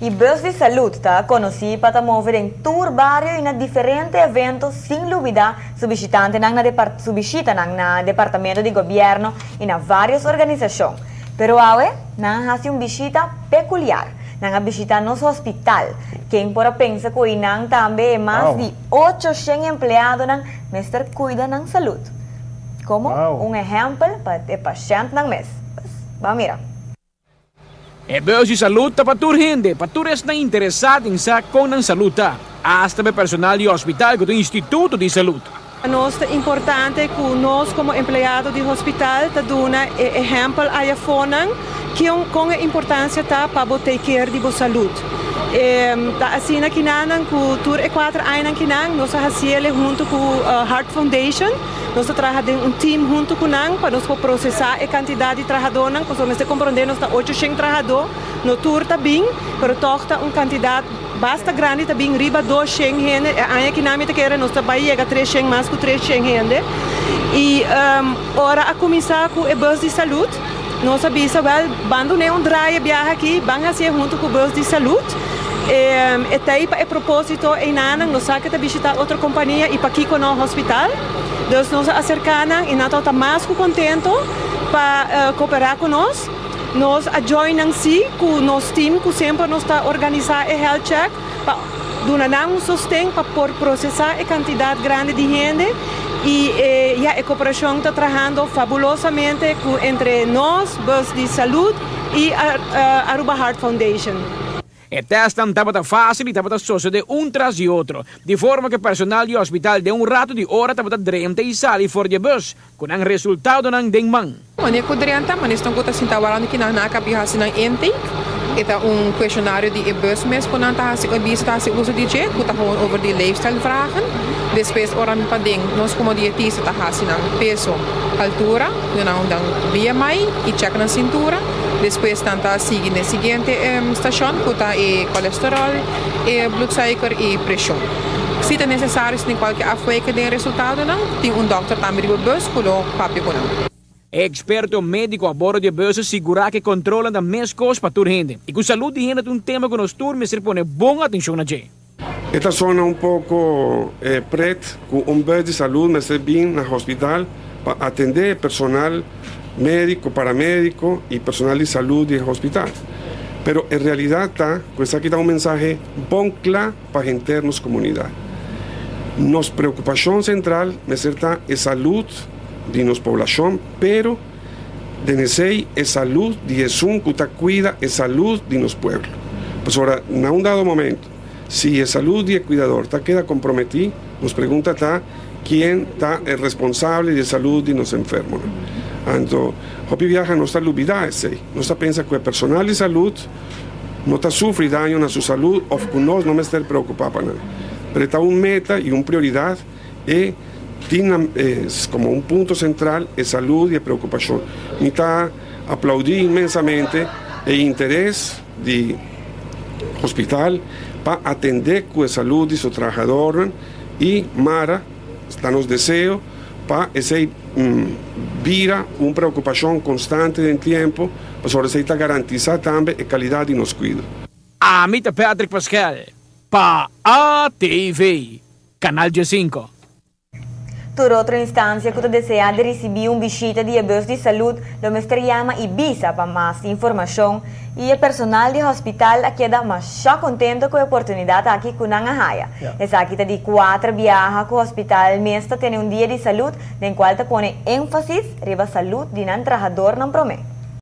E Bus di Salud ta conoci pa ta move den tur bario y na diferente evento, sin lubida su bishitanan na departamento di gobierno y na varios organisacion. Pero awe, nan a haci un bishita peculiar. Nan a bishita nos hospital. Ken por a pensa cu nan tambe mas di 800 empleadonan mester cuida nan salud como un ehempel pa e pashentnan mes. Ban mira. E Bus di Salud ta pa tur hende, pa tur esnan interesa den sa con nan salud ta. Hasta pa personal di hospital cu tin instituto di salud. Nos ta importante cu nos como empleado di hospital ta duna ehempel ayafonan cu e importancia ta pa bo take care di bo salud. Ta asina cu nan cu tur e 4 aña cu nan nos a haci'e hunto cu Heart Foundation. Nos ta traha den un team hunto cu nan pa nos por procesa e cantidad di trahadornan, pasobra mester comprende, nos ta 800 trahador, no tur ta bin, pero toch ta un cantidad basta grandi ta bin, riba 200 hende. E aña aki nan mi ta kere nos ta bay yega 300, mas cu 300 hende. Y ora a cuminsa cu e Bus di Salud, nos a bisa, wel, ban duna un draai biaha aki, ban haci hunto cu Bus di Salud. E t'ey pa e proposito y nan nos sa cu ta bishita otro compania y pakico no hospital. Dus nos a acerca nan y nan ta mas cu contento pa coopera cu nos. Nos a join nan si cu nos team cu semper nos ta organisa e health check pa duna nan un sosten pa por procesa e cantidad grandi di hende y ja, e cooperacion ta trahando fabulosamente cu entre nos, Bus di Salud y Aruba Heart Foundation. E testnan tabata facil y tabata sucede un tras di otro, di forma cu personal di hospital den un rato di ora tabata drenta y sali for di bus, cu e resultadonan den man. Manera cu drenta, manera nan ta sinta warda cu nan a caba di hasi nan intake. E ta un cuestionario di e bus mes cu nan ta hasi e bus ta hasi uso di dje, cu ta gewoon over di leefstijl vragen. Despues ora mi paden, nos como dietista ta hasi nan peso, altura, nan dan BMI y check nan cintura. Despues nan ta sigui na siguiente station, cu ta e colesterol, e bloedsuiker y presion. Si ta necesario, si tin cualkier afwijking den resultadonan, tin un dokter tambe riba bus cu lo papia cu nan. Experto medico a bordo di bus a sigura cu control ta mescos pa tur hende. Y cu salud di hende ta un tema cu nos tur mester pone bon atencion na dje. E ta zona un poco pret cu un bus di salud mester bin na hospital pa atende personal medico, paramedico y personal di salud di hospital. Pero en realidad ta, cu esaki ta un mensahe bon cla pa henter nos comunidad. Nos preocupacion central mester ta e salud di nos poblacion, pero den esey e salud di esun cu ta cuida e salud di nos pueblo. Pues ora, na un dado momento, si e salud di e cuidador ta keda comprometi, nos pregunta ta ken ta e responsabel di salud di nos enfermo. Anto, hopi biaha nos ta lubida esey. Nos ta pensa cu e personal di salud no ta sufri daño na su salud of cu nos no mester preocupa pa nan. Pero ta un meta y un prioridad y tin como un punto central e salud y e preocupacion. Mi ta aplaudi inmensamente e interes di hospital pa atende cu e salud di su trahador y mara ta nos deseo pa esey bira un preocupacion constante den tempo pa sobre esey ta garantisa tambe e calidad di nos cuido. Ami ta Patrick Pascal, pa ATV, Canal 5. Tur otro instancia cu ta desea di ricibi un bishita di Bus di Salud, lo mester yama y bisa pa mas informacion. Y e personal di hospital a keda masha contento cu e oportunidad aki cu nan a haya. Esaki ta di 4 biaha cu hospital mes ta tene un dia di salud, den cual ta pone enfasis riba salud di nan trahadornan prome.